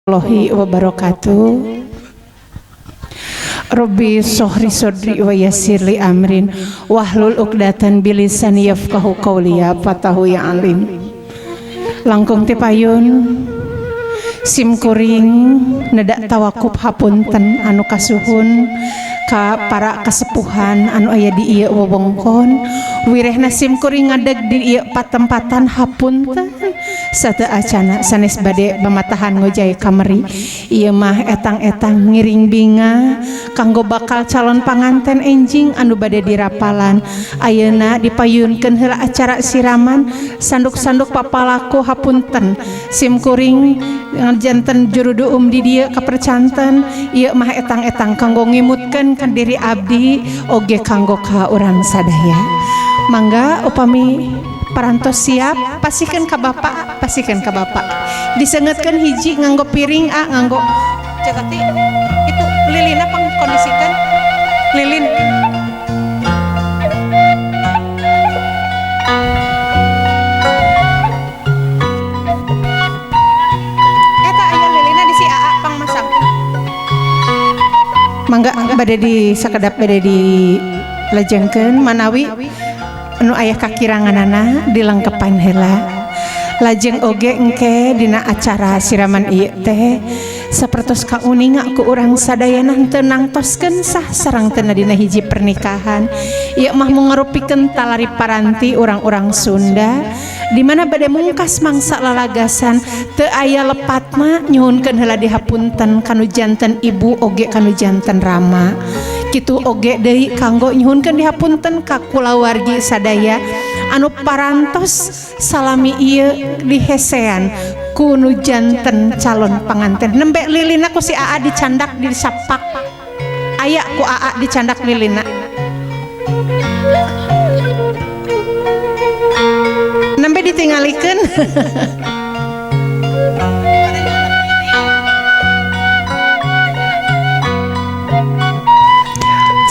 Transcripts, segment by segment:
Warahmatullahi wabarakatuh. Rabbi sohri sodri wa yassir li amrin wahlul uqdatan bilisani yafqahu qawli ya fatahu ya alim. Langkung ti payun sim kuring nedak tawakup hapunten anu kasuhun ka para kasepuhan anu aya di ieu wewengkon wirehna sim kuring ngadeg di ieu patempatan hapunten sateu acana sanes bade bamatahan ngojay kameri ieu mah etang-etang ngiring binga kanggo bakal calon panganten enjing anu bade dirapalan ayeuna dipayunkeun heula acara siraman sanduk-sanduk papalaku hapunten sim kuring janten juruduum di dieu kapercanten ieu mah etang-etang kanggo ngimutkeun ka diri abdi oge kanggo ka urang sadaya. Mangga upami parantos siap pasihkeun ka bapak, pasihkeun ka bapak. Diseungeutkeun hiji nganggo piring a nganggo cakati itu lilina pangkondisikeun lilin. Eta aya lilina di si AA pangmasang. Mangga bade di sakedap bade di lajengkeun manawi anu aya kakiranganana dilengkepan heula. Lajeng oge engke dina acara siraman ieu teh sapertos kauninga ku urang sadayana teu nangtoskeun sah sareng teu dina hiji pernikahan. Ieu mah ngarupikeun talari paranti urang-urang Sunda di mana bade mungkas mangsa lalagasan teu aya lepatna nyuhunkeun heula dihapunten kanu janten ibu oge kanu janten rama. Kitu oge deui kanggo nyuhunkeun dihapunten ka kulawargi sadaya anu parantos salami ieu dihesean ku nu janten calon panganten. Nembe lilina ku si AA dicandak disapak aya ku AA dicandak lilina. Nembe ditingalikeun.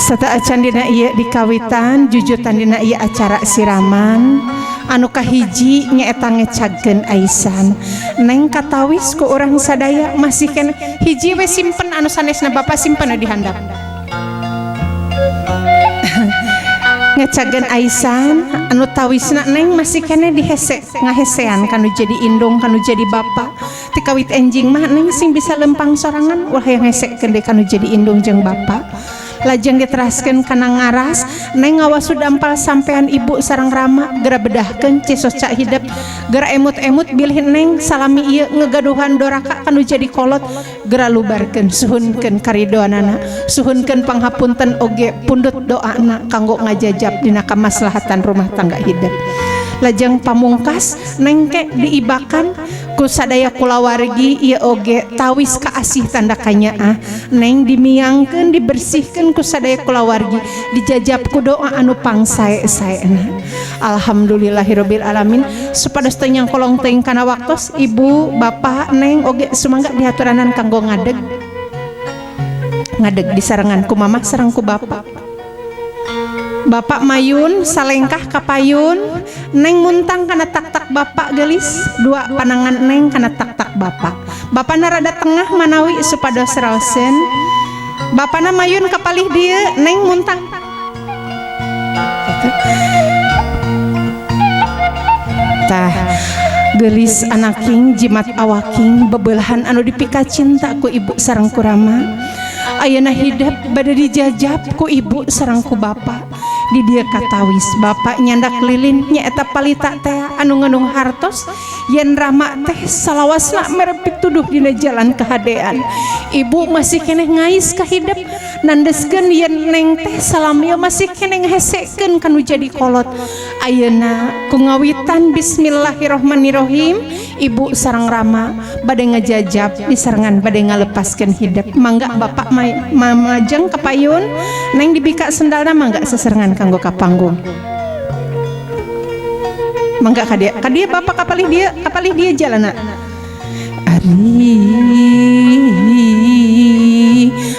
Sata acan dina ieu dikawitan jujutan dina ieu acara siraman anu kahiji nyaeta ngecagkeun aisan. Neng katawis ku urang sadaya masih keneh hiji we simpen anu sanesna bapak simpen di handap. Ngecagkeun aisan anu tawisna neng masih keneh dihese ngahesean kanu jadi indung kanu jadi bapak. Ti kawit enjing mah neng sing bisa lempang sorangan ulah yang hesekeun deui kanu jadi indung jeung bapak. Lajeng diteraskeun kana ngaras neng ngawasu dampal sampean ibu sareng rama gera bedahkeun cisos cak hidep gera emut-emut bilih neng salami ieu ngegaduhan doraka kanu jadi kolot gera lubarkeun suhunkeun karidoanana suhunkeun panghapunten oge pundut doana kanggo ngajajab dina kamaslahatan rumah tangga hidep. Lajeng pamungkas nengke diibakan ku sadaya kulawargi ieu oge tawis kaasih tanda kanyaah neng dimiangkeun dibersihkeun ku sadaya kulawargi dijajab ku doa anu pangsae-saena. Alhamdulillahirabbil alamin supados teu nyangkolong teuing kana waktos ibu bapak neng oge sumangga dihaturanan kanggo ngadeg ngadeg disarengan ku mamah sareng ku bapak. Bapak mayun salengkah kapayun neng muntang kana tak-tak bapak gelis dua panangan neng kana tak-tak bapak. Bapana rada tengah manawi supados raoseun. Bapana mayun kapalih dieu neng muntang. Tah gelis anaking jimat awaking bebelahan anu dipika cinta ku ibu sareng ku rama. Ayeuna hidep bade dijajab ku ibu sareng ku bapak. Di dieu katawis bapak nyandak lilin nyaeta palita teh anu nganung hartos yen rama teh salawasna mere pituduh dina jalan kahadean. Ibu masih keneh ngais ka hidep nandeskeun yen neng teh salami masih keneh ngahesekeun kanu jadi kolot. Ayeuna ku ngawitan bismillahirrahmanirrahim ibu sareng rama bade ngajajab disarengan bade ngalepaskeun hidep. Mangga bapak mamajeng kapayun neng dibika sendalna mangga seserengan kanggo ka panggung. Mangga ka dieu, ka dieu bapak kapalih dieu jalana. Ari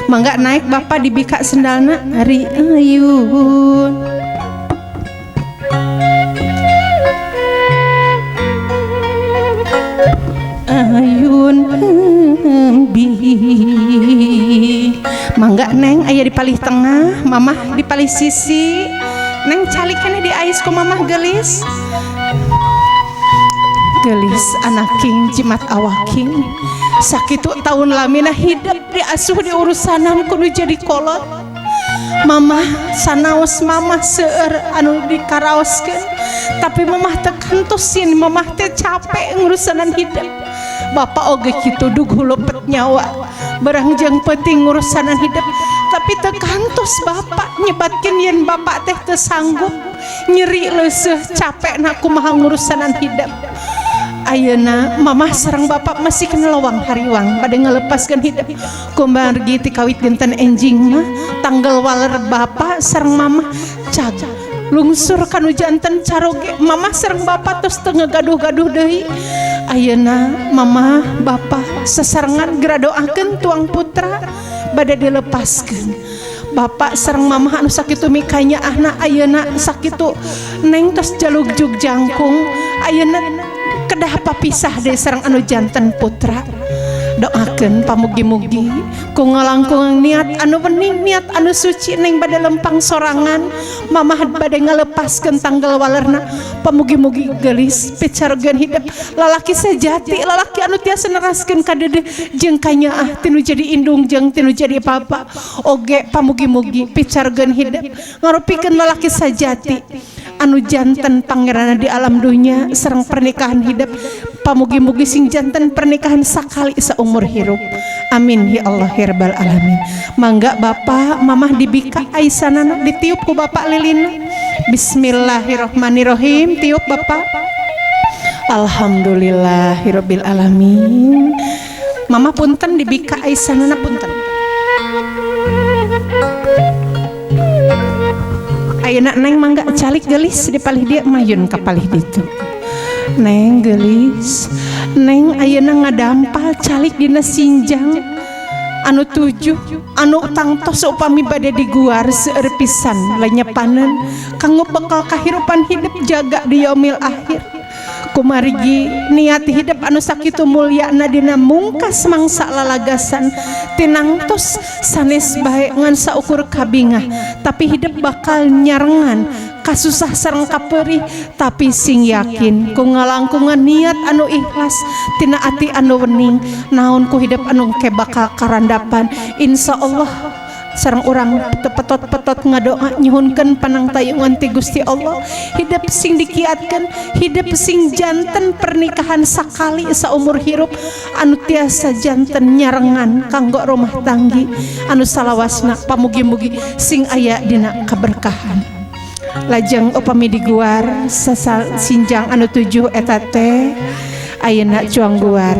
mangga naik bapak dibika sendalna ari ayun. Ayun mubin. Mangga Neng aya di palih tengah, mamah di palih sisi. Neng calik keneh diais ku mamah, gelis. Gelis anaking, jimat awaking. Sakitu tahun lamina hidup diasuh diurusanan kudu jadi kolot. Mamah sanaos mamah seueur anu dikaraoskeun, tapi mamah teu kantosin. Mamah teh capek ngurusanan hidup. Bapak oge kitu, dug hulupet nyawa berang jeung penting ngurusanan hidup, tapi teu kantos bapak nyebatkeun yen bapak teh teu sanggup, nyeri, leuseuh, capek na kumaha ngurusanan hidup. Ayeuna mamah sareng bapak masih kena lawang hariwang pada ngalepaskeun hidup, kumargi ti kawit dinten enjing mah tanggal waler bapak sareng mamah cag lungsur kanu janten caroge. Mamah sareng bapak tos teu ngagaduh-gaduh deui. Ayeuna mamah bapak sasarengan gera doakeun tuang putra bade dilepaskeun. Bapak sareng mamah anu sakitu mikanyaahna, ayeuna sakitu Neng tos jalugjug jangkung, ayeuna kedah papisah deui sareng anu janten putra. Doakeun pamugi-mugi ku ngalangkung niat anu wening, niat anu suci, Neng bade lempang sorangan, mamah bade ngalepaskeun tanggal walerna. Pamugi-mugi gelis picarogeun hidup lalaki sejati, lalaki anu tiasa neraskeun ka dedeh jeung kanyaah tinu jadi indung jeung tinu jadi papa. Oge pamugi-mugi picarogeun hidup ngarupikeun lalaki sejati anu janten pangeran di alam dunia, sareng pernikahan hidup pamugi-mugi sing janten pernikahan sakali seumur hirup. Amin ya Allah ya rabbal alamin. Mangga bapak mamah dibika aisanana, ditiup ku bapak lilin. Bismillahirrohmanirrohim. Tiup, bapak. Alhamdulillahirabbil alamin. Mama punten, dibika aisanana, punten. Ayeuna Neng mangga calik gelis di palih dieu, mayun ka palih ditu. Neng gelis, Neng ayeuna ngadampal calik dina sinjang anu tujuh, anu tangtos upami bade diguar seueur pisan lenyepanan kanggo bekal kahirupan hidup jaga di yaumil akhir. Kumargi niat hidup anu sakitu mulyana dina mungkas mangsa lalagasan, tinangtos sanes bae ngan saukur kabingah, tapi hidup bakal nyarengan kasusah sareng kaperih. Tapi sing yakin ku ngalangkungan niat anu ikhlas tina ati anu wening, naon ku hidup anu ke bakal karandapan, insya Allah. Sareng urang tepetot-petot ngadoa nyuhunkeun panangtayungan ti Gusti Allah, hidup sing dikiatkeun, hidup sing janten pernikahan sakali saumur hirup anu tiasa janten nyarengan kanggo rumah tanggi anu salawasna. Pamugi-mugi sing aya dina kaberkahan. Lajeng upami diguar sasal sinjang anu tujuh eta teh, ayeuna cuang guar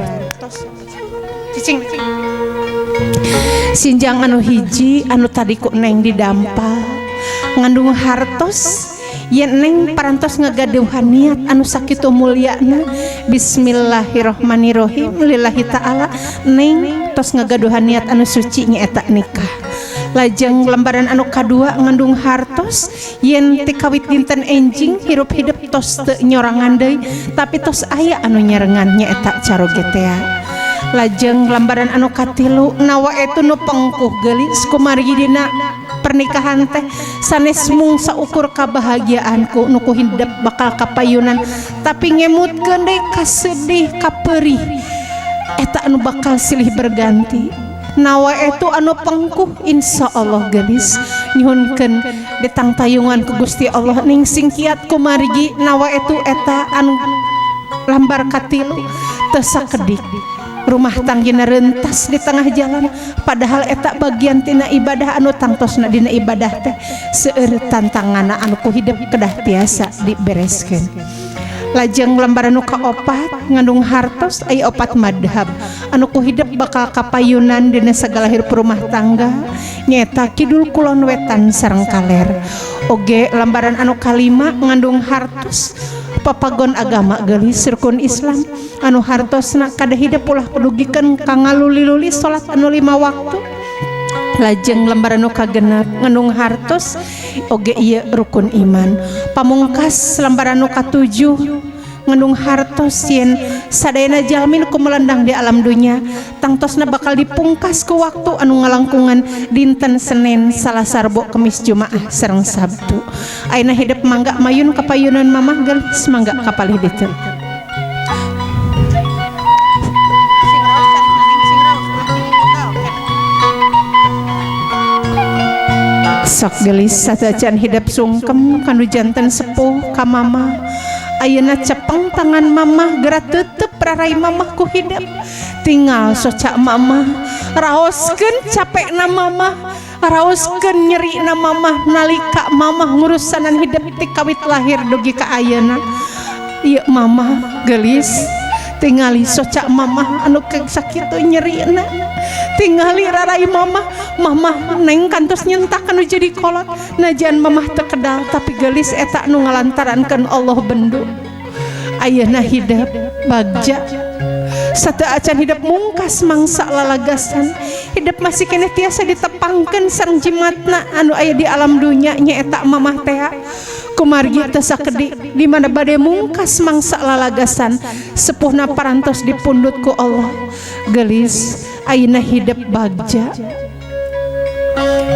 cicing. Sinjang anu hiji anu tadi ku Neng didampal ngandung hartos, yen Neng parantos ngagaduhan niat anu sakitu mulyana, bismillahirrohmanirrohim, lillahi ta'ala, Neng tos ngagaduhan niat anu suci nyaeta nikah. Lajeng lembaran anu kadua ngandung hartos, yen ti kawit dinten enjing hirup hidup tos teu nyorangan deui, tapi tos aya anu nyarengan, nyaeta caroge tea. Lajeng lembaran anu katilu, nawa itu nu pengkuh geulis, kumargi dina pernikahan teh sanes mung saukur kabahagiaanku nu ku hidep bakal kapayunan, tapi ngemutkeun deui kasedih kaperih eta anu bakal silih berganti. Nawa itu anu pengkuh, insya Allah gelis nyuhunkeun ditangtayungan ku Gusti Allah ning sing kiat, kumargi nawa itu eta anu lambar katilu teu sakedik rumah tanggina rentas di tengah jalan, padahal eta bagian tina ibadah anu tangtosna dina ibadah teh seueur tantanganna anu ku hidup kedah tiasa dibereskeun. Lajeng lembaran nu kaopat ngandung hartos, aya opat madhab anu ku hidup bakal kapayunan dina sagala hirup rumah tangga, nyaeta kidul, kulon, wetan sareng kaler. Oge lembaran anu kalima ngandung hartos papagon agama gelis, rukun Islam anu hartosna kada hidup ulah dugikeun ka ngaluli-luli salat anu lima waktu. Lajeng lembaran nu kagenep ngandung hartos oge ieu rukun iman. Pamungkas lembaran nu katujuh Ngandung hartos yen sadayana jalmi nu kumelendang di alam dunya tangtosna bakal dipungkas ku waktu anu ngalangkungan dinten Senin, Salasa, Rebo, Kemis, Jumaah sareng Sabtu. Ayeuna hidep mangga mayun ka payunan mamah gelis, mangga ka palih ditu. Sok gelis, satacan hidep sungkem kanu janten sepuh ka mama. Ayeuna cepeng tangan mamah, geura tutup rarai mamah ku hidep. Tinggal socak mamah, raoskeun capekna mamah, raoskeun nyerina mamah nalika mamah ngurusanan hidep ti kawit lahir dugi ka ayeuna. Ieu mamah gelis, tingali socak mamah anu sakitu nyerina, tingali rarai mamah. Mamah neng kantos nyentak anu jadi kolot, najan mamah teu kedal, tapi gelis eta anu ngalantarankeun Allah bendu. Ayeuna hidep bagja, sateuacan hidep mungkas mangsa lalagasan, hidep masih keneh tiasa ditepangkeun sareng jimatna anu aya di alam dunya, nyaeta mamah tea. Kumargi teu sakedik di mana bade mungkas mangsa lalagasan, sepuhna parantos dipundhut ku Allah. Gelis, ayeuna hidep bagja,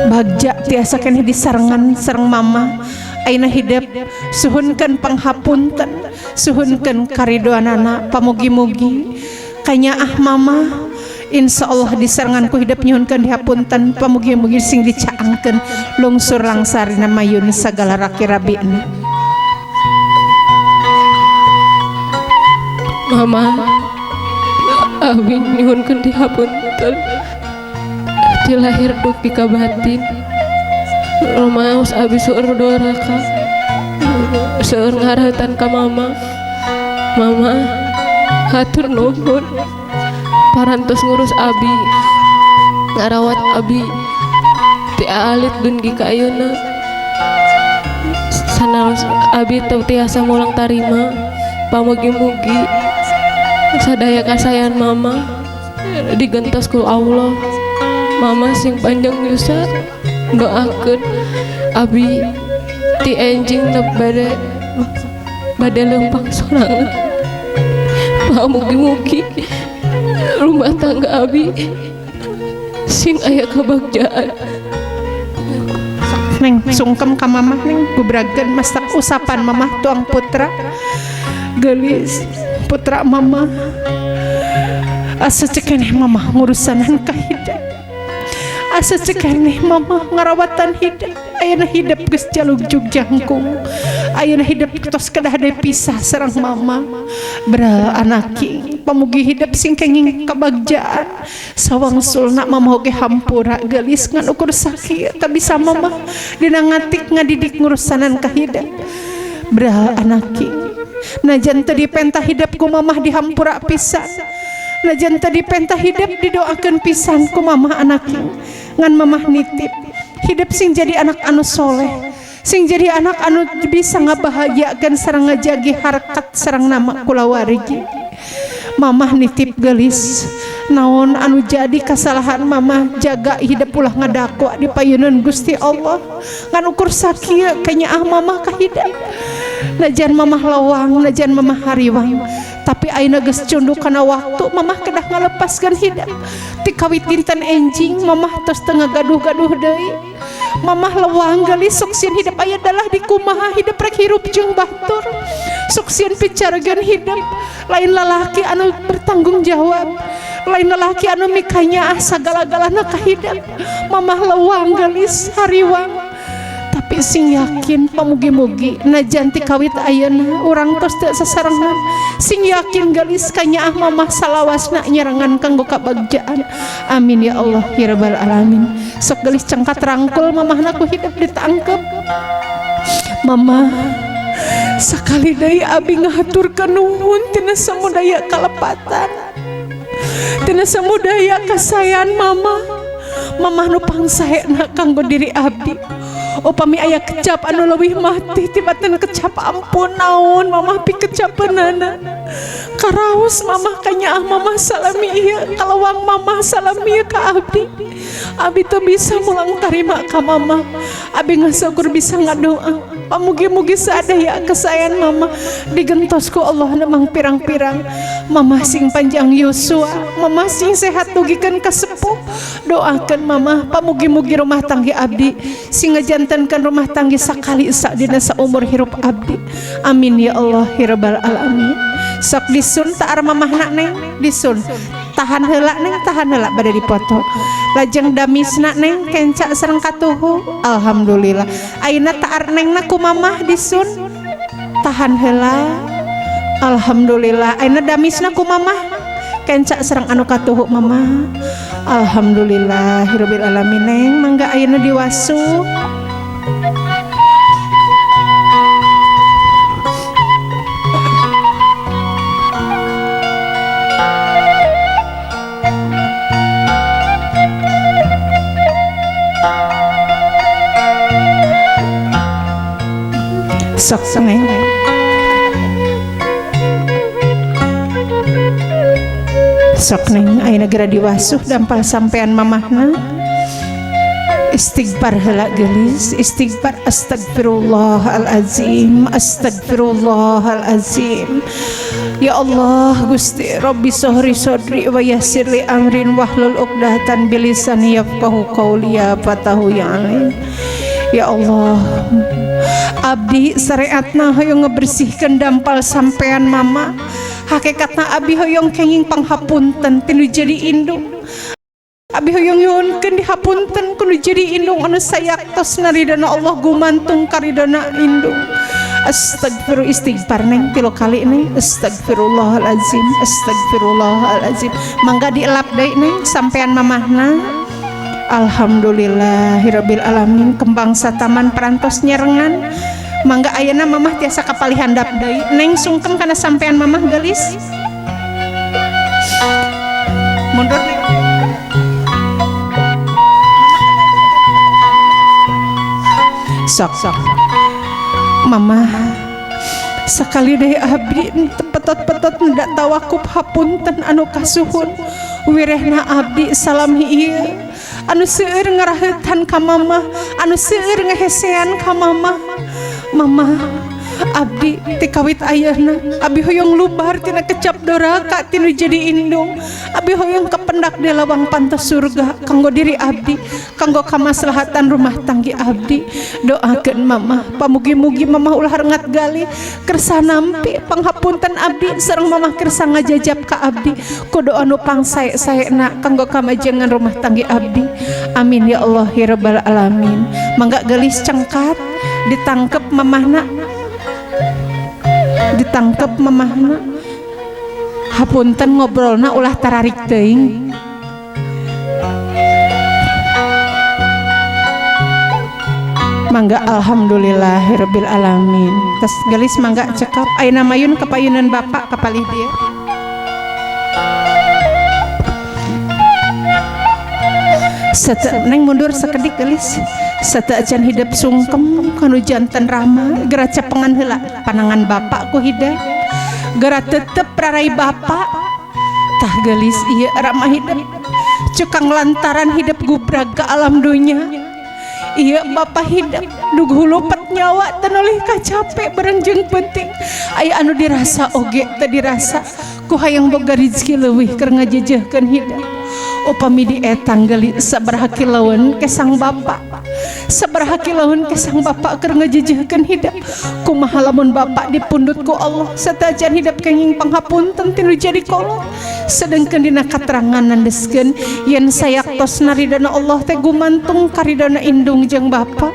bagja tiasa keneh disarengan sareng mama. Ayeuna hidep suhunkeun panghapunten, suhunkeun karidoanana. Pamugi-mugi kanyaah mama insyaallah disarengan ku hidep nyuhunkeun dihapunten. Pamugi-mugi sing dicaangkeun lungsur langsarina mayun sagala raki rabina. Mama, abi nyuhunkeun dihapunten ti lahir dugi ka batin. Rumaos abi seueur doraka, seueur ngaraheutan ka mama. Mama, hatur nuhun parantos ngurus abi, ngarawat abi ti alit dugi ka ayeuna. Sanaos abi teu tiasa mulang tarima. Pamugi-mugi sadaya kasayan mama digentos ku Allah. Mama sing panjang yuswa, doakeun abi ti enjing bade bade leumpang sorangan. Pamugi-mugi rumah tangga abi sing aya kebahagiaan. Neng, sungkem ka mamah neng, gubrageun masak usapan mamah tuang putra. Gelis putra mama, asa cekeneh mamah ngurusanan ka hidep, asa cekeneh mama ngarawatan hidep. Ayeuna hidep geus jalugjug jangkung, ayeuna hidep tos kedah pisah sareng mama. Bra anaki, pamugi hidep sing kenging kebagjaan. Sawangsulna mama oge hampura gelis, ngan ukur sakit tak bisa mama dina ngatik ngadidik ngurusanan ka hidep. Bra anaki, najan teu dipentah hidep ku mamah dihampura pisan, najan teu dipentah hidep didoakeun pisan ku mamah anaki, ngan mamah nitip hidep sing jadi anak anu soleh, sing jadi anak anu bisa ngabahagiakeun sareng ngajagi harkat sareng nama kulawargi. Mamah nitip gelis, naon anu jadi kesalahan mamah, jaga hidep ulah ngadakwa di payunan Gusti Allah. Ngan ukur sakieu kanyaah mamah ka hidep, najan mamah lawang, najan mamah hariwang, tapi ayeuna geus cunduk kana waktu, mamah kedah ngalepaskeun hidep. Ti kawit dinten enjing mamah tos teu ngagaduh-gaduh deui. Mamah lewang gelis, sok sieun hidep aya dalah di kumaha hidep rek hirup jeung batur. Sok sieun picaregan hidep lain lalaki anu bertanggung jawab, lain lalaki anu mikanyaah sagala-galana ka hidep. Mamah lewang gelis, hariwang, tapi sing yakin pamugi-mugi najan ti kawit ayeuna urang tos teu sasarengan, sing yakin gelis kanyaah mamah salawasna nyerengan kanggo kabagjaan. Amin ya Allah ya rabbal alamin. Sok gelis, cengkat rangkul mamahna ku hidep ditangkep. Mama, sakali deui abi ngahaturkeun nuhun tina samudaya kalepatan, tina samudaya kasayan mama. Mamah nu pangsaena kanggo diri abdi. Upami aya kecap anu leuwih mati tibatan kecap ampun, naon mamah pikecapeunana. Karaos mamah kanyaah mamah salami ieu, kalewang mamah salami ieu ka abdi. Abi teu bisa mulang tarima ka mamah. Abi ngasukur bisa ngadoa. Pamugi-mugi sadaya kesayan mama digentos ku Allah nemang pirang-pirang. Mama sing panjang yuswa, mama sing sehat dugikeun ka sepuh. Doakeun mama pamugi-mugi rumah tangga abdi sing ngajantenkeun rumah tangga sakali sadina saumur hirup abdi. Amin ya Allah ya rabbal alamin. Sok disun taar mamahna neng, disun. Tahan heula neng, tahan heula bade dipoto. Lajeng damisna neng kenca sareng katuhu. Alhamdulillah. Ayeuna taar nengna ku mamah disun. Tahan heula. Alhamdulillah. Ayeuna damisna ku mamah kenca sareng anu katuhu mamah. Alhamdulillahirabbil alamin neng, mangga ayeuna diwasuh. Sok neng. Sok neng ayeuna geura diwasuh dampal sampean mamahna. Istighfar heula geulis, istighfar astagfirullahalazim, astagfirullahalazim. Ya Allah Gusti Rabbi sohri sodri wa yassir li amrin wahlul uqdatan bilisani yafqahu qawli ya fatahu ya alim. Ya Allah, abdi syariatna hoyong ngebersihkeun dampal sampean mama. Hakikatna abdi hoyong kenging panghapunten tinu jadi indung. Abi hoyong nyuhunkeun dihapunten kudu jadi indung anu sayaktos naridana Allah gumantung karidana indung. Astagfirullah istighfar neng 3 kali neng. Astagfirullahalazim, astagfirullahalazim. Mangga dielap deui neng sampean mamahna. Alhamdulillahirabbil alamin kembang sataman perantos nyerengan. Mangga ayeuna mamah tiasa kapalih handap deui. Neng sungkem kana sampean mamah geulis. Mundur neng. Sok sok. Mamah sekali deui abdi tepetot-petot ndak tawakup hapunten anu kasuhun. Wirehna abdi salam ieu. Anu seueur ngaraheutan ka mamah, anu seueur ngehesean ka mamah. Mamah abdi ti kawit ayeuna abdi hoyong lubar tina kecap doraka tinu jadi indung. Abdi hoyong kependak di lawang pantas surga kanggo diri abdi, kanggo kamaslahatan rumah tanggi abdi. Doakeun mamah pamugi-mugi mamah ulah rengat gali kersa nampi panghapunten abdi sareng mamah kersa ngajajab ka abdi ku doa nu pangsae-saena kanggo kamajengan rumah tanggi abdi. Amin ya Allah ya rabbal alamin. Mangga geulis cengkat ditangkep mamahna, ditangkep mamahna. Hapunten ngobrolna ulah tararik teuing. Mangga alhamdulillahirabbil alamin. Tes geulis mangga cekap ayeuna mayun kapayunan bapak kapalih dieu. Sete neng mundur sakedik geulis. Sete acan hidep sungkem kanu janten rama gera cepengan heula panangan bapak ku hidep. Gera tetep rarai bapak. Tah geulis ieu rama hidep cukang lantaran hidep gubrag ka alam dunya. Ieu bapak hidep dug hulupet nyawa teu nolih kacape bareng jeung penting. Aya anu dirasa oge teu dirasa ku hayang boga rezeki leuwih keur ngajejehkeun hidep. Upami dietang geulis sabaraha kilaun kesang bapak, sabaraha kilaun kesang bapak keur ngajejehkeun hidep. Kumaha lamun bapak dipundhut ku Allah satajan hidep kenging panghapunten tinu jadi kolot. Sedengkeun dina katerangan nandeskeun yen sayaktos naridana Allah teh gumantung karidana indung jeung bapak.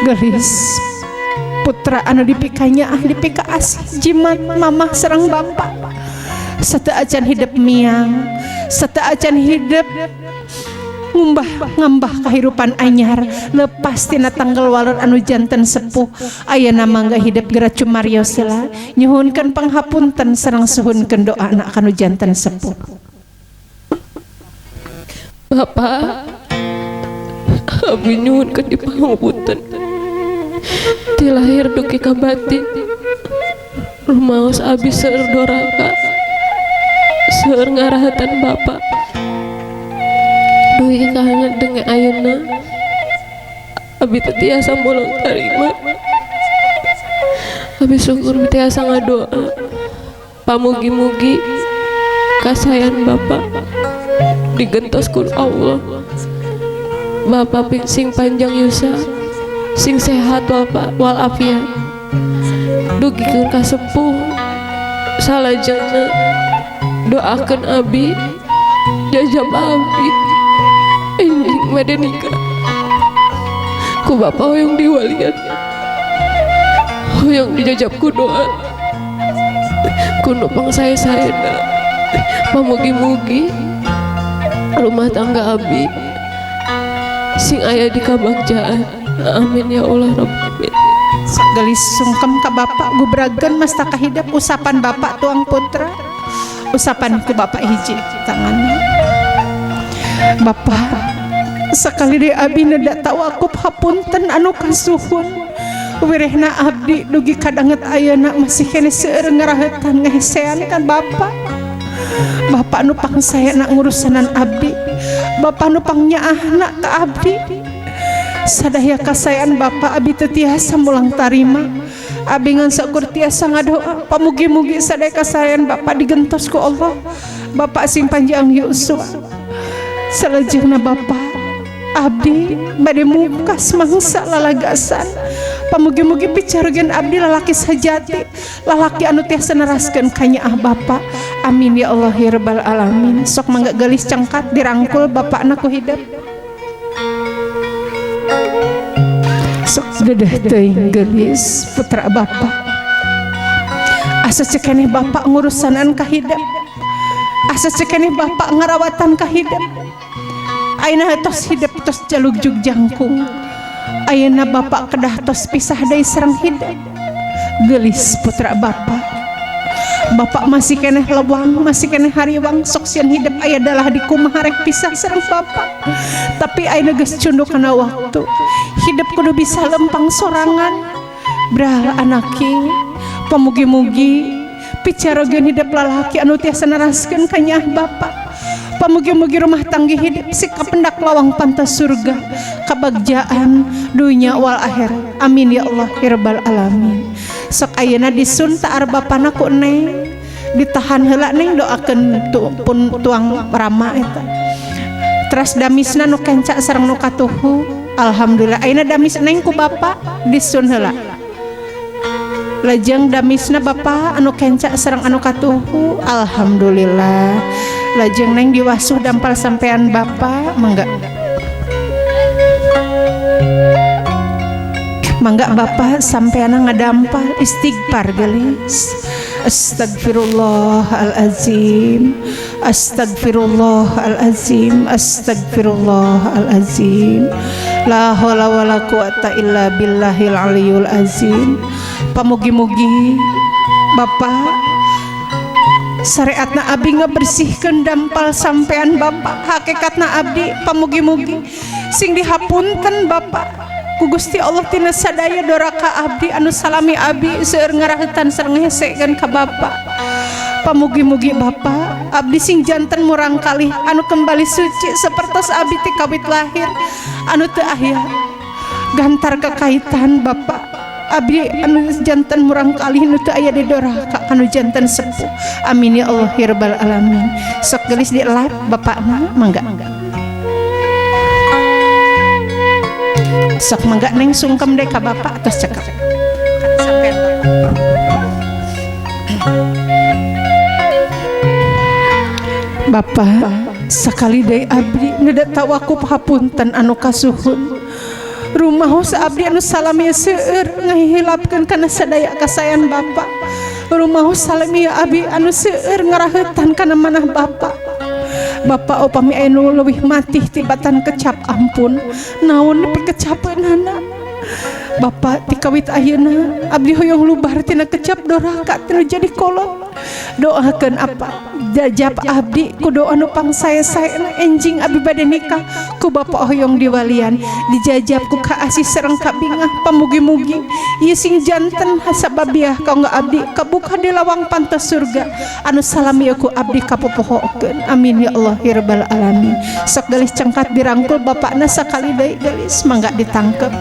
Geulis putra anu dipikanya ah dipikaasih jimat mamah sareng bapak. Sateuacan hidep miang, sateuacan hidep ngumbah ngambah kahirupan anyar lepas tina tanggal walur anu janten sepuh. Ayeuna mangga hidep geura cumariosa nyuhunkeun panghapunten sareng suhunkeun doa anak kanu janten sepuh. Bapak abdi nyuhunkeun dipangapunten ti lahir dugi ka batin. Rumaos abi seueur doraka, seueur ngarahatan Bapak. Dugi ka denge ayeuna abi teu tiasa mulang tarima. Abi syukur tiasa ngadoa. Pamugi-mugi kasayan Bapak digentos ku Allah. Bapak sing panjang yuswa, sing sehat Bapak walafiat. Dugikeun ka sepuh salajengna doakeun abi jajab abi enjing bade nikah. Ku Bapak hoyong diwalian, hoyong dijajab ku doa ku nu pangsae-saena. Pamugi-mugi rumah tangga abi sing aya di kabagjaan. Amin ya Allah Rabbil. Sok gelis sungkem ka Bapak, gubragan mastaka hidep, usapan Bapak tuang putra, usapan ku Bapak hiji tangannya. Bapak, sekali deui abi neda tawakup hapunten anu kasuhun. Wirehna abdi dugi kadanget ayeuna masih keneh seueur ngarahetan ngahesean kan Bapak. Bapak nu pangsaena ngurusanan abdi, Bapak nu pangnyaahna ka abdi. Sadaya kasayan Bapak abi teu tiasa mulang tarima. Abi ngan saukur tiasa ngadoa pamugi-mugi sadaya kasayan Bapak digentos ku Allah. Bapak sing panjang yuswa. Salajengna Bapak, abdi bade mungkas mangsa lalagasan. Pamugi-mugi picarogeun abdi lalaki sajati, lalaki anu tiasa neraskeun kanyaah Bapak. Amin ya Allah ya Rabbal alamin. Sok mangga gelis cengkat dirangkul bapakna ku hidep. Sok dedeh teuing gelis putra Bapak. Asa cekeneh Bapak ngurusanan ka hidep. Asa cekeneh Bapak ngarawatan ka hidep. Ayeuna tos hidep tos jalugjug jangkung. Ayeuna Bapak kedah tos pisah deui sareng hidep. Gelis putra Bapak. Bapak masih keneh lewang, masih keneh hariwang, sok sieun hidep aya dalah di kumaha rek pisah sareng Bapak. Tapi ayeuna geus cunduk kana waktu. Hidep kudu bisa lempang sorangan. Bral anaki, pamugi-mugi picarogeun hidep lalaki anu tiasa neraskeun ka nyaah Bapak. Pamugi-mugi rumah tangga hidup sikap pendak lawang pantas surga kabagjaan dunya wal akhirat. Amin ya Allah ya Rabbal alamin. Sok ayeuna disun taar bapana ku neng, ditahan heula neng, doakeun pun tuang rama eta. Teras damisna nu kenca sareng nu katuhu. Alhamdulillah ayeuna damis neng ku bapa disun heula. Lajeng damisna bapa anu kenca sareng anu katuhu. Alhamdulillah. Lajeng neng diwasuh dampal sampean bapa, mangga. Mangga bapa sampean ngadampal istighfar gelis. Astagfirullahalazim, astagfirullahalazim, astagfirullahalazim. La haula wala quwata illa billahil aliyul azim. Pamugi-mugi Bapak syariatna abdi ngabersihkeun dampal sampean Bapak. Hakikatna abdi pamugi-mugi sing dihapunten Bapak ku Gusti Allah tina sadaya doraka abdi anu salami abdi seueur ngarahetan sareng ngehesekeun ka Bapak. Pamugi-mugi Bapak abdi sing janten murang kalih anu kembali suci sapertos abdi ti kawit lahir anu teu aya gantar kekaitan Bapak. Abdi anu janten murang kalih nu teu aya di doraka anu janten sepuh. Amin ya Allah ya Rabbal alamin. Sok gelis dielap bapakna mangga. Sok mangga neng sungkem deh ka bapak atos cekap. Bapak sakali deui abdi neda tawakup hapunten anu kasuhun. Rumaos abdi anu salami seueur ngahilapkeun kana sadaya kasayan Bapak. Rumaos salami abdi anu seueur ngarahetan kana manah Bapak. Bapak upami aya nu leuwih matih tibatan kecap ampun. Naon nepi kecapeunana. Bapak tikawit ayeuna abdi hoyong lubar tina kecap doraka tina jadi kolot. Doakeun apa jajab abdi ku doa nu pangsae-saena enjing abdi bade nikah ku bapak hoyong diwalian dijajab ku kaasih sareng kabingah pamugi-mugi ieu sing janten hasababiah kanggo abdi kabuka di lawang pantos surga anu salami ku abdi kapopohokeun amin ya Allah ya rabbal alamin. Sok gelis cengkat dirangkul bapakna sakali deui gelis mangga ditangkep.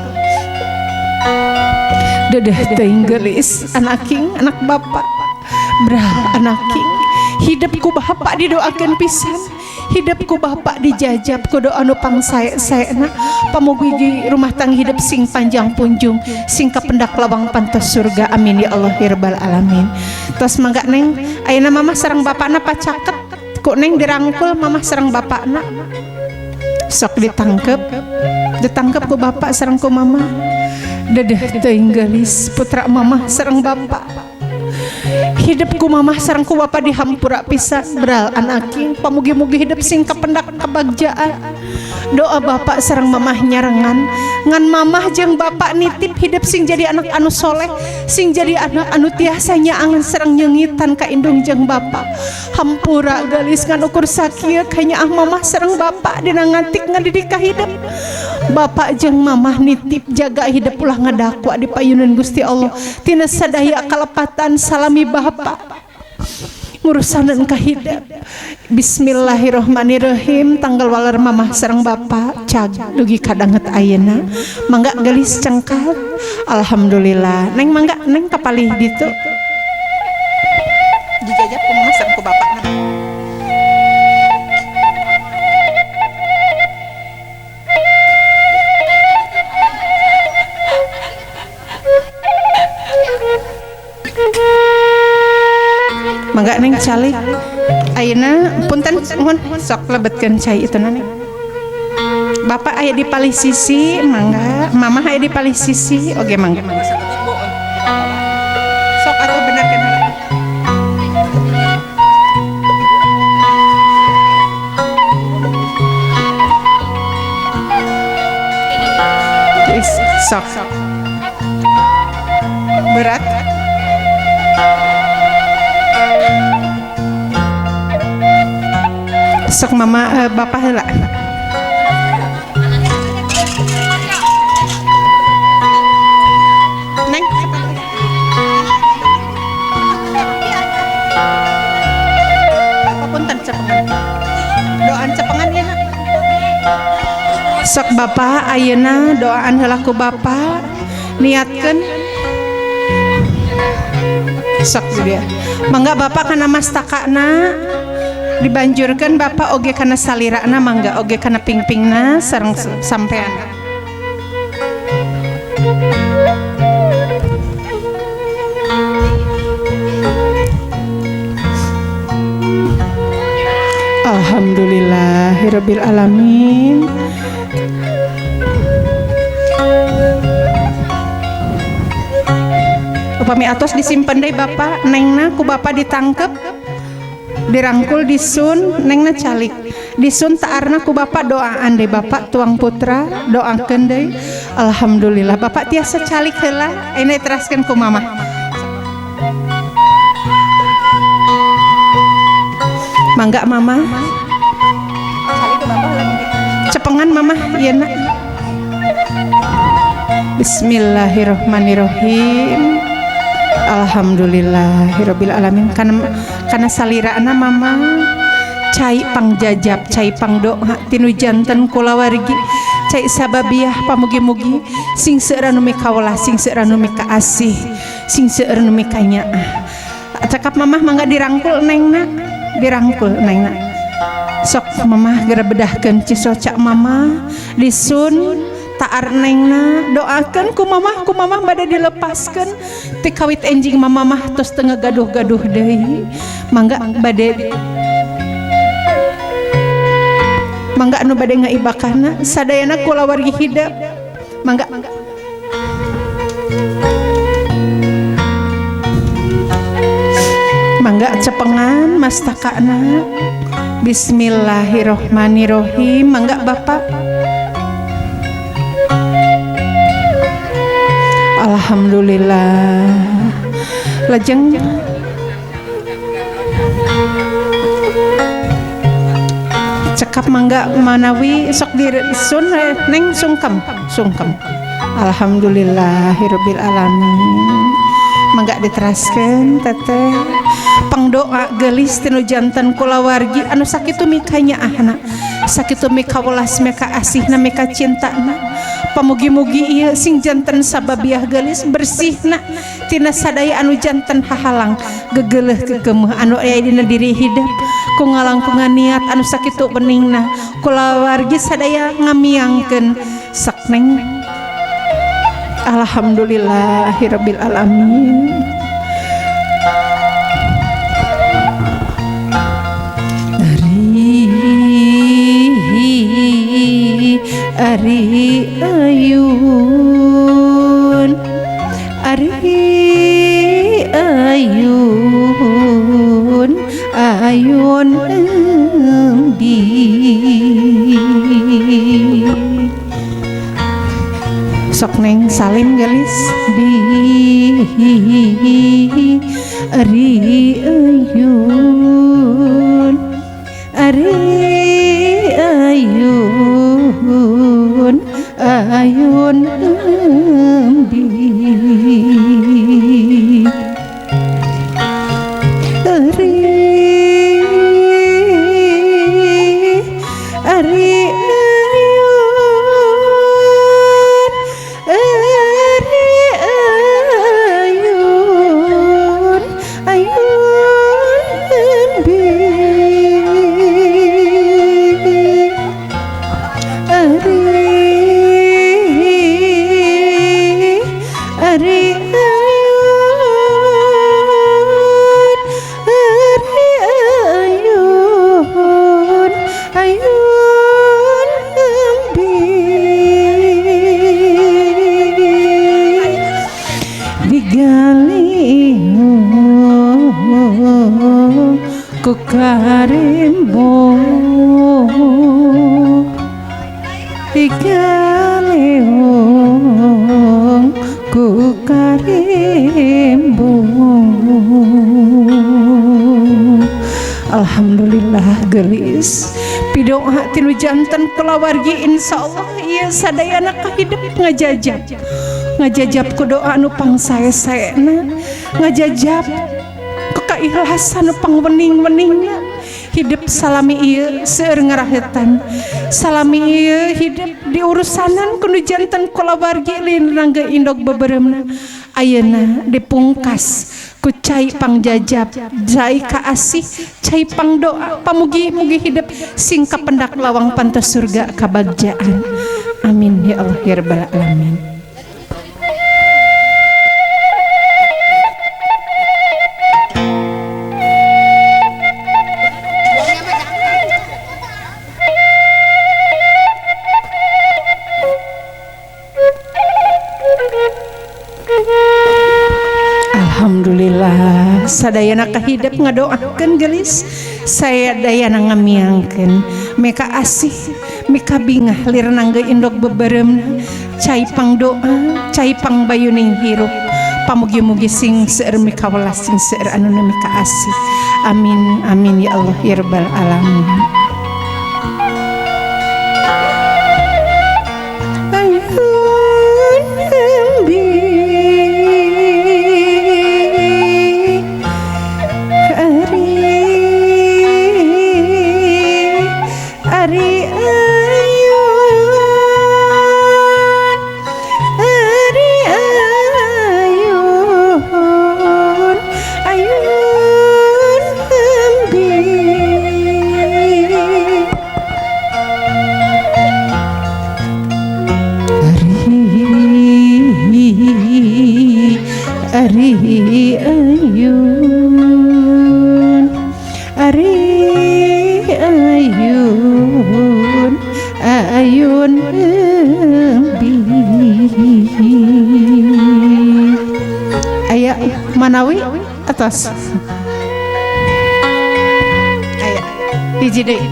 Dedeh teuing gelis anaking anak bapak bral anaking hidup ku bapak didoakeun pisan hidup ku bapak dijajab ku doa nu pangsae-saena pamugi rumah tangga hidup sing panjang punjung sing kapendak lawang pantos surga amin ya Allah ya rabbal alamin. Tos mangga neng ayeuna mamah sareng bapakna pacaket ku neng dirangkul mamah sareng bapakna sok ditangkep ditangkep ku bapak sareng ku mamah. Dedeh teuing geulis putra mamah sareng bapak hidup ku mamah sareng ku bapak dihampura pisan bral anaking pamugi-mugi hidup sing kapendak kebagjaan doa bapak sareng mamah nyarengan ngan mamah jeung bapak nitip hidup sing jadi anak anu soleh sing jadi anak anu tiasa nyaangan sareng nyengitan ka indung jeung bapak hampura geulis ngan ukur sakieu kanyaah mamah sareng bapak dina ngatik ngadidik ka hidup bapak jeung mamah nitip jaga hidup ulah ngadakwa di payunan Gusti Allah tina sadaya kalepatan salami bapak ngurusanan ka hidup. Bismillahirrahmanirrahim tanggal waler mamah sareng bapak cag dugi kadanget ayeuna mangga gelis cengkat alhamdulillah neng mangga neng kapalih ditu dijajab ku mamah sareng ku bapak. Mangga neng calik ayeuna punten mohon sok lebetkeun cai itu neng bapak aya di palih sisi mangga mamah aya di palih sisi oge mangga sok atuh benerkeun heula. Sok berat sok mama bapak heula. Neng apa punten cepengan doaan cepengan ya nak. Sok bapak ayeuna doaan heula ku bapak niatkeun sok dia mangga bapak kana mastakana dibanjurkan bapak oge kana salirana mangga oge kana pingpingna sareng sampean. Alhamdulillahirabbil alamin. Upami atos disimpen deui bapak nengna ku bapak ditangkep dirangkul disun nengna calik disun taarna ku bapak doaan deui bapak tuang putra doakeun deui alhamdulillah bapak tiasa calik heula ayeuna teraskeun ku mamah. Mangga mamah cepengan mamah ieu na. Bismillahirrahmanirrahim. Alhamdulillahirabbil alamin kana salirana mama cai pangjajab cai pangdoa tinu janten kulawargi cai sababiah pamugi-mugi sing seueur nu mikawelah sing seueur nu mikaasih sing seueur nu mikanyaah. Cakap mamah mangga dirangkul nengna dirangkul nengna sok mamah geura bedahkeun cisoca mamah disun taar nengna doakeun ku mamah bade dilepaskeun ti kawit enjing mamah tos teu ngagaduh-gaduh deui mangga bade mangga anu bade ngaibakahna sadayana kulawargi hidep mangga. Mangga cepengan mastakana. Bismillahirrohmanirrohim. Mangga bapak. Alhamdulillah. Lajeng cekap mangga manawi sok disun neng sungkem sungkem. Alhamdulillahirabbil alamin. Mangga diteraskeun teteh pangdoa geulis tinu janten kulawargi anu sakitu mikanyaahna, sakitu mikawelas mika asihna mika cintana. Pamugi-mugi ieu sing janten sababiah geulis bersihna tina sadaya anu janten hahalang gegeleuh gegeumeuh anu aya dina diri hidup ku ngalangkungan niat anu sakitu beningna kulawargi sadaya ngamiangkeun sakneng. Alhamdulillahirabbil alamin. Ari ari ayun, ari ayun, ayun embi. Sok neng salim gelis di ari ayun, ari ayun, ayun embi. Ari ari ayun, ari ayun, ayun embi. Ari ari ayun, ari ayun, ayun embi. Digali ku karembo, digaleung ku karembo. Alhamdulillah gelis pidoa tinu janten kulawargi insyaallah ieu sadayana kahidep ngajajab ngajajab ku doa anu pangsae-saena, ngajajab ku kaikhlasan nu pangwening-weningna. Hidup salami ieu seueur ngarahetan, salami ieu hidup diurusanan ku nu janten kulawargi linrangga indog beberemna. Ayeuna dipungkas ku cai pangjajab, cai kaasih, cai pangdoa. Pamugi-mugi hidup sing kapendak lawang pantas surga kabagjaan. Amin ya Allah ya rabbal alamin. Alhamdulillah sadayana kahidep ngadoakeun gelis, sadayana ngamiangkeun meka asih meka bingah lir nangge indog beberemna cai pangdoa cai pangbayuning hirup. Pamugi-mugi sing seueur mikawelas sing seueur anu mika asih. Amin amin ya Allah ya rabbal alamin. Ayun embi, ari ari ayun, ari ayun, ayun embi. Ari ari ayun, ari ayun, ayun embi. Aya manawi atas aya hiji deui.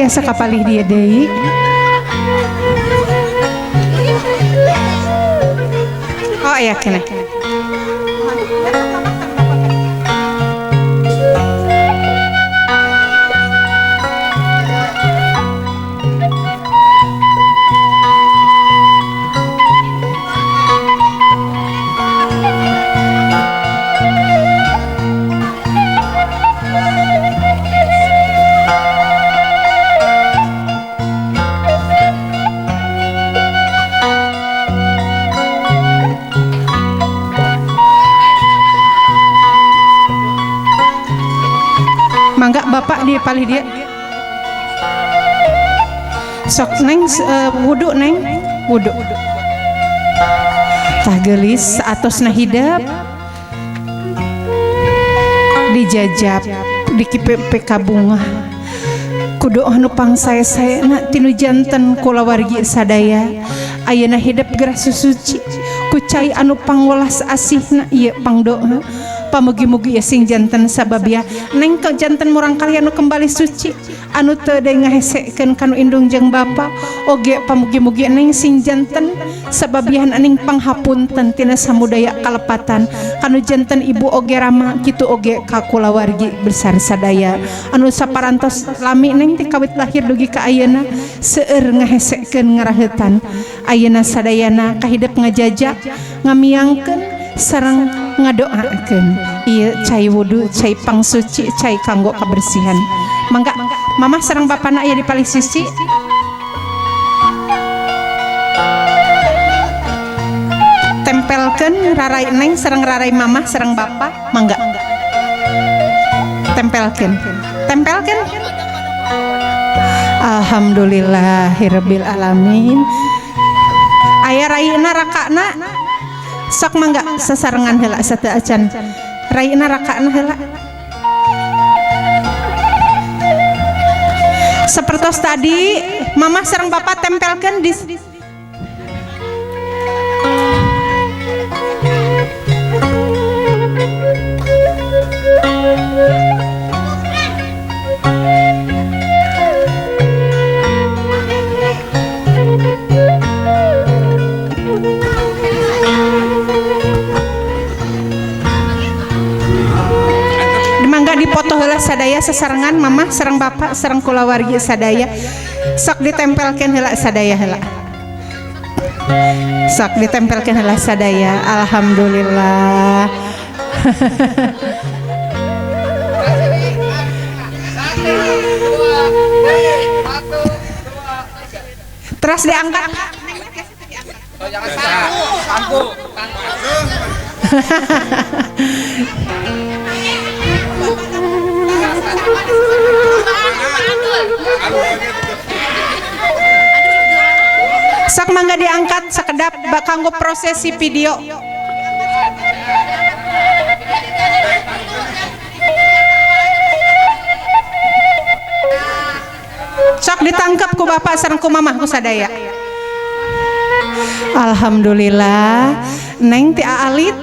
Tiasa kapalih dieu deui. Oh iya kena. Mangga bapak di palih dia. Sok neng wudu neng, wudu. Tah geulis saatosna hidep dijajab dikipe kabungah. Kudu anu pangsae-saena tinu janten kulawargi sadaya. Ayeuna hidep gerah susuci ku cai anu pangwelas asihna ieu pangdoa. Pamugi-mugi ya sing janten sababia neng ke janten murang kali anu kembali suci anu teu deui ngahesekeun kanu indung jeung bapa oge pamugi-mugi neng sing janten sababian aning panghapunten tina samudaya kalepatan kanu janten ibu oge rama kitu oge ka kulawargi besar sadaya anu saparantos lami neng ti kawit lahir dugi ka ayeuna seueur ngahesekeun ngaraheutan ayeuna sadayana kahidep ngajajak ngamiangkeun sareng ngadoakeun ieu cai wudu cai pangsuci cai kanggo kabersihan. Mangga mamah sareng bapana aya di palih sisi. Tempelkeun rarai neng sareng rarai mamah sareng bapa, mangga. Tempelkeun. Tempelkeun. Alhamdulillahirabbil alamin. Aya raina rakana. Sok mangga sasarengan heula sateu acan. Raina rakana heula. Sepertos tadi mamah sareng bapak tempelkeun di mangga dipoto heula sadaya sasarengan mamah sareng bapak sareng kulawargi sadaya. Sok ditempelkeun heula sadaya heula. Sok ditempelkeun heula sadaya. Alhamdulillah. Terus diangkat. Sok mangga diangkat sekedap kanggo prosesi video. Sok ditangkep ku bapak sareng ku mamah ku sadaya. Alhamdulillah neng ti aalit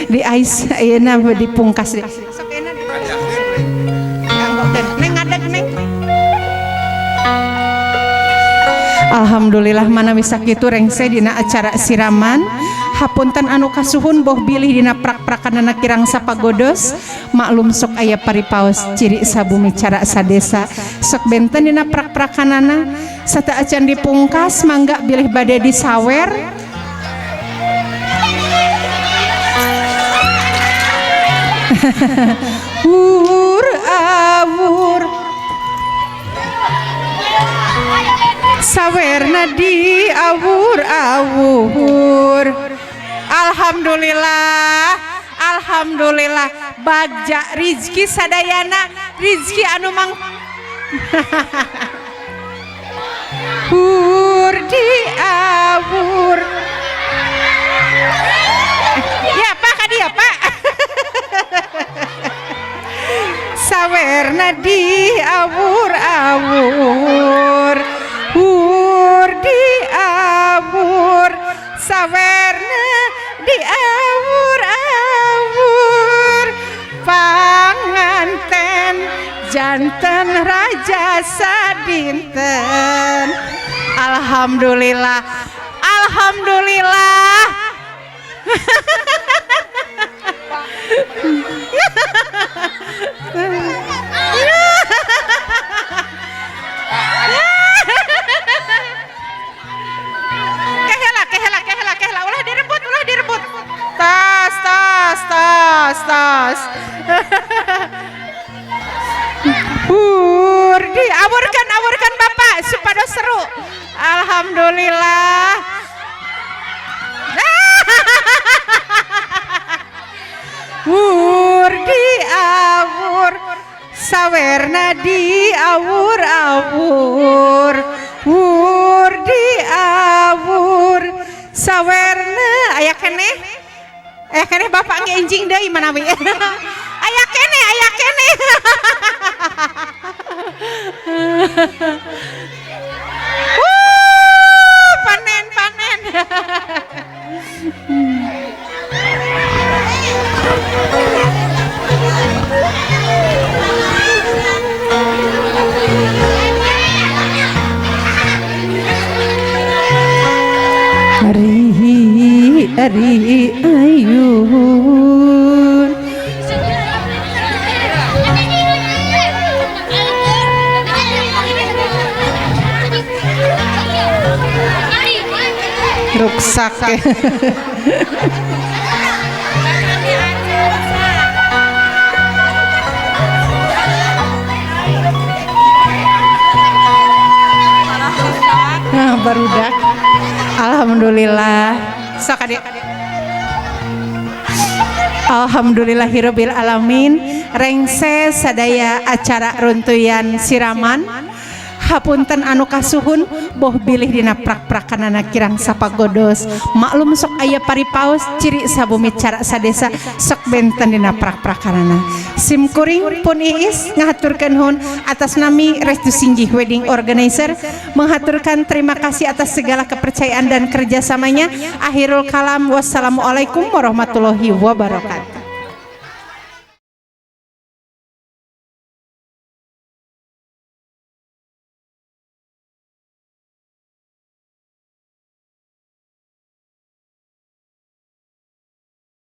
di ais ayeuna dipungkas. Sok ayeuna neng ngadeg neng. Alhamdulillah mana bisa kitu rengse dina acara siraman. Hapunten anu kasuhun boh bilih dina prak-prakanana kirang sapagodos. Maklum sok aya paripaos ciri sabumi cara sadesa. Sok benten dina prak-prakanana sata acan dipungkas mangga bilih bade disawer. Wur awur sawerna di awur awur. Alhamdulillah, alhamdulillah bagja rizki sadayana rizki anu mang hur di awur. Ya pak kadi ya pak. Sawerna di awur awur hur di awur sawerna di awur awur panganten Janten raja sadinten. Alhamdulillah. Alhamdulillah. Kehela, kehela, kehela, kehela. Ulah direbut, ulah direbut. Tas, tas, tas, tas. Hur, diawurkan, awurkan, Bapak, supados seru. Alhamdulillah. Hur diawur, sawerna diawur-awur. Hur diawur, sawerna aya keneh. Aya keneh, Bapak ge enjing deui manawi. Aya keneh, aya keneh. Wuh, panen, panen. Ari ari ayun. Ruksak. Nah, barudak. Alhamdulillah. Sok, Adik. Alhamdulillahirabbil alamin. Rengse sadaya acara runtuyan siraman. Hapunten anu kasuhun, boh bilih dina prak-prakanana kirang sapagodos. Maklum, sok aya paripaos ciri sabumi cara sadesa sok benten dina prak-prakanana. Sim kuring pun Iis ngahaturkeun nuhun atas nami Restu Singgih Wedding Organizer, menghaturkan terima kasih atas segala kepercayaan dan kerjasamanya. Akhirul kalam, wassalamualaikum warahmatullahi wabarakatuh.